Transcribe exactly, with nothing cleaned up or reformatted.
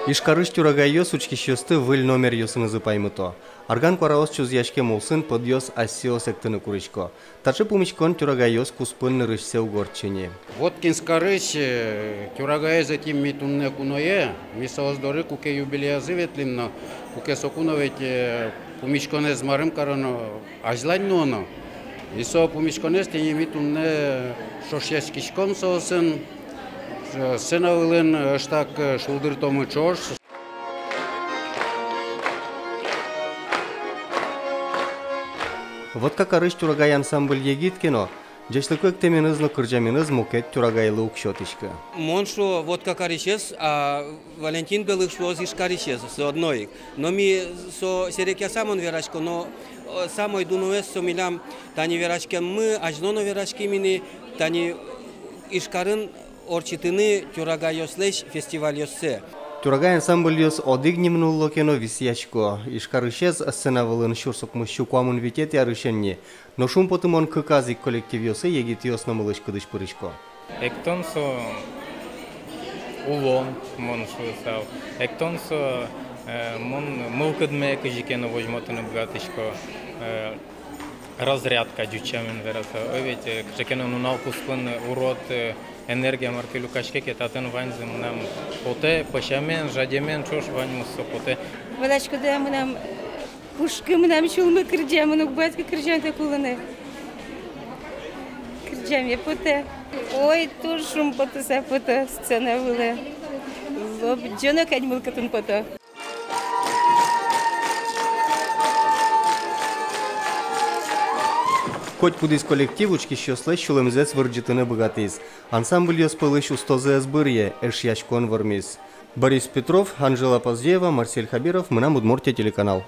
Ижкарысь тюрагайёс учкисьёсты выль номеръёсынызы паймыто. Арган куараос чузъяськем улсын пыдъёс асьсэос эктыны курисько. Таӵе пумиськон тюрагайёс куспын нырысьсэ уг ортчы ни. Воткинск карысь, э, тюрагаез ӧтим ми туннэ куное, ми соос доры куке юбилеязы ветлӥм но, куке соку но ведь, э, пумиськонэз марым кароно, азьлань нуоно. И со пумиськонэз тӥни ми туннэ ӵошъяськиськом соосын, э, сцена вылын, э, ӧжытак, э, шулдыртомы ӵош. Вотка карысь тюрагай ансамбль егит ке но, ӟечлыко эктэменыз но кырӟаменыз мукет тюрагайлы уг сётӥськы. Мон шуо, Вотка карысез, а Валентин Белых шуоз Ижкарысез, со одно ик. Но ми со серекъяса мон верасько, но, э, самой дуноез со милям тани вераськеммы, азьло но вераським ини, тани Ижкарын ортчытыны тюрагайёслэсь фестивальёссэ. Тюрагай ансамбльёс одӥг ним нулло ке но, висъясько. Ижкарысез сцена вылын сюрс укмыссю куамын витетӥ арысен ни. Но шумпотымон, кыказ ик коллективъёсы егитъёс но мылысь-кыдысь пырисько. Эктон со улон, мон шуысал. Эктон со, э, мон мылкыдме кызьы ке но возьматыны быгатӥсько, э, разрядка, ӟуч сямен вераса. Ой, ведь, э, кыӵе ке но нунал куспын урод, э, энергия мар ке люкаське ке, татын ваньзы мынам потэ, пӧсямен, жадемен ӵош ваньмыз со потэ. Валаськоды-а, мынам, э, пушкы, мынам сюлмы кырӟа, мон уг быгатӥськы кырӟантэк улыны. Кырӟаме потэ. Ой, туж шумпотыса пото сцена вылэ. Лобӟоно кадь мылкыдын пото. Котькудӥз коллектив учкисьёслэсь сюлэмзэс вырӟытыны быгатӥз. Ансамбльёс пӧлысь устозы ӧз быръе, эшъяськон вормиз. Борис Петров, Анжела Поздеева, Марсель Хабиров, «Мынам Удмуртие» телеканал.